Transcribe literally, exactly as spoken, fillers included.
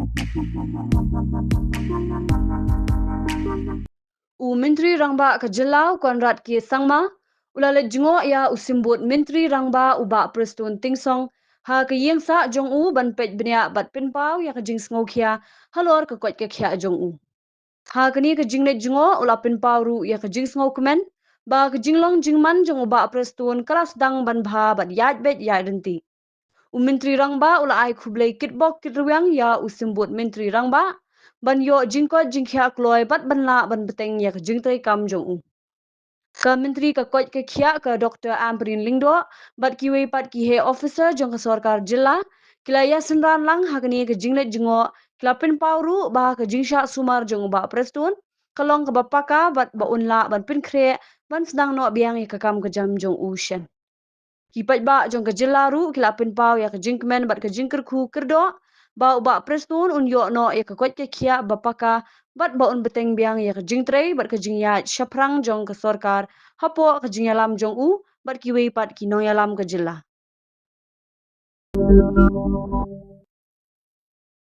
U Myntri Rangbah ka jylla u Conrad K Sangma u la leit jngoh ïa u Symbud Myntri Rangbah u Bah Prestone Tynsong ha ka ïing sah jong u ban peit bniah bad pynpaw ïa ka jingsngewkhia halor ka koit ka khiah jong u. Ha kane ka jingleit jngoh u la pynpaw ruh ïa ka jingsngewkmen ba ka jinglong jingman jong u Bah Prestone ka la sdang ban bha bad ïaid beit ïaid ryntih. U Myntri Rangbah u la ai khublei kitbok kitrwiang ïa u Symbud Myntri Rangbah ban ïoh jingkoit jingkhiah kloi bad ban lah ban bteng ïa ka jingtrei kam jong u. Ka Myntri ka koit ka khiah ka Doktor Ampareen Lyngdoh bad kiwei pat ki heh officer jong ka sorkar jylla ki la ïasynran lang ha kane ka jingleit jngoh, ki la pynpaw ruh ba ka jingshah sumar jong u Bah Prestone ka long kaba paka bad ba un lah ban pynkhreh ban sdang noh biang ïa ka kam ka jam jong u shen. Ki paidbah jong ka jylla ruh ki la pynpaw ïa ka jingkmen bad ka jingkyrkhu kyrdoh ba u Bah Prestone un ïoh noh ïa ka koit ka khiah ba paka bad ba un bteng biang ïa ka jingtrei bad ka jingïaid shaphrang jong ka sorkar hapoh ka jingïalam jong u bad kiwei pat ki nongïalam ka jylla.